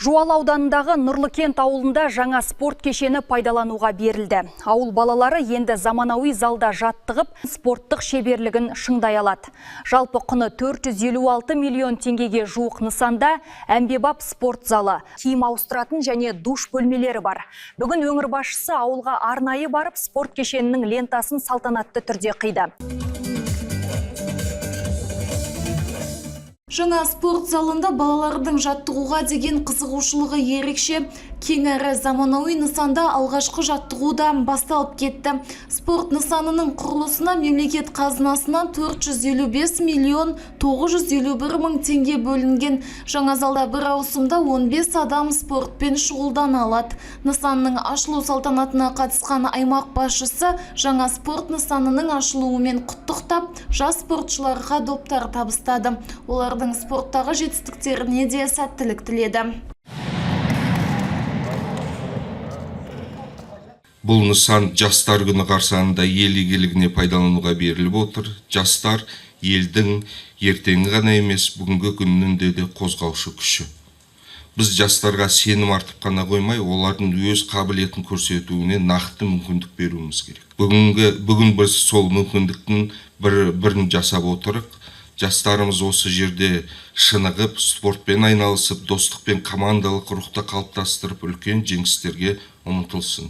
Жуалы ауданындағы Нұрлыкент ауылында жаңа спорт кешені пайдалануға берілді. Ауыл балалары енді заманауи залда жаттығып, спорттық шеберлігін шыңдай алады. Жалпы құны 456 миллион теңгеге жуық нысанда әмбебап спорт залы, киім ауыстыратын және душ бөлмелері бар. Бүгін өңір басшысы ауылға арнайы барып, спорт кешенінің лентасын салтанатты түрде қиды. Жаңа спорт залында балалардың жаттығуға деген қызығушылығы ерекше. Кең әрі заманауи нысанда алғашқы жаттығу да басталып кетті. Спорт нысанының құрылысына мемлекет қазынасынан 455 миллион 951 мың теңге бөлінген. Жаңа залда бір ауысымда 15 адам спортпен шұғылдана алады. Нысанның ашылу салтанатына қатысқан аймақ басшысы жаңа спорт нысанының ашылуымен құттықтап, жас спортшыларға доптар табыстады. Олардың спорттағы жетістіктеріне де сәттілік тіледі. Бұл нысан жастар күні қарсаңында ел игілігіне пайдалануға беріліп отыр. Жастар елдің ертеңі ғана емес, бүгінгі күннің де қозғаушы күші. Біз жастарға сенім артып қана қоймай, олардың өз қабілетін көрсетуіне нақты мүмкіндік беруіміз керек. Бүгін біз сол мүмкіндіктің бірін жасап отырық. Жастарымыз осы жерде шынығып, спортпен айналысып, достық пен командалық рухты қалыптастырып, үлкен жеңістерге ұмтылсын.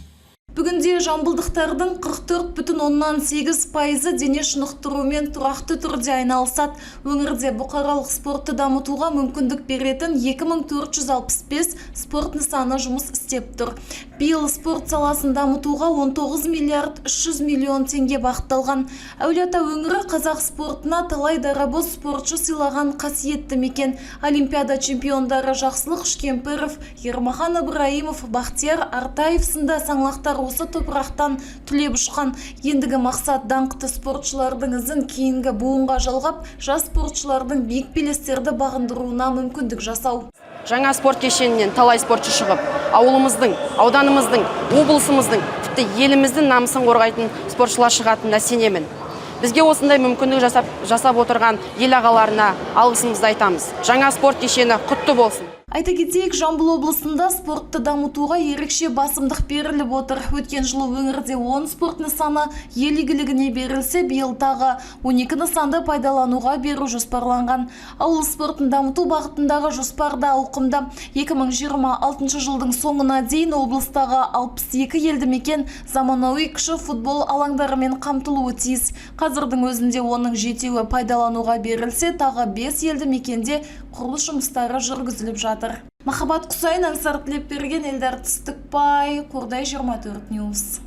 Бүгінде жамбылдықтардың 44,8%-ы дене шынықтырумен тұрақты түрде айналысады. Өңірде бұқаралық спортты дамытуға мүмкіндік беретін 2465 спорт нысаны жұмыс істеп тұр. Биыл спорт саласын дамытуға 19 миллиард 300 миллион теңге бағытталған. Әулиеата өңірі қазақ спортына талай дарабоз спортшы сыйлаған қасиетті мекен. Олимпиада чемпиондары Жақсылық Үшкемпіров, Ермахан Ыбырайымов, Бақтияр Артаев сынды саңлақтар осы топырақтан түлеп ұшқан. Ендігі мақсат даңқты спортшылардың ізін кейінгі буынға жалғап, жас спортшылардың биік белестерді бағындыруына мүмкіндік жасау. Жаңа спорт кешенінен талай спортшы шығып, ауылымыздың, ауданымыздың, облысымыздың, тіпті еліміздің намысын қорғайтын спортшылар шығатынына сенемін. Бізге осындай мүмкіндік жасап отырған ел ағаларына алғысымызды айтамыз. Жаңа спорт кешені құтты болсын. Айта кетейік, Жамбыл облысында спортты дамытуға ерекше басымдық беріліп отыр. Өткен жылы өңірде 10 спорт нысаны ел игілігіне берілсе, биыл тағы 12 нысанды пайдалануға беру жоспарланған. Ауыл спортын дамыту бағытындағы жоспар да ауқымды. 2026 жылдың соңына дейін облыстағы 62 елді мекен заманауи кіші футбол алаңдарымен қамтылуы тиіс. Қазірдің өзінде оның жетеуі пайдалануға берілсе, тағы 5 елді мекенде құрылыс жұмыстары жүргізіліп жатыр. Махаббат Құсайын, Аңсар Тілепберген, Эльдар Түстікбай, Қордай 24 News.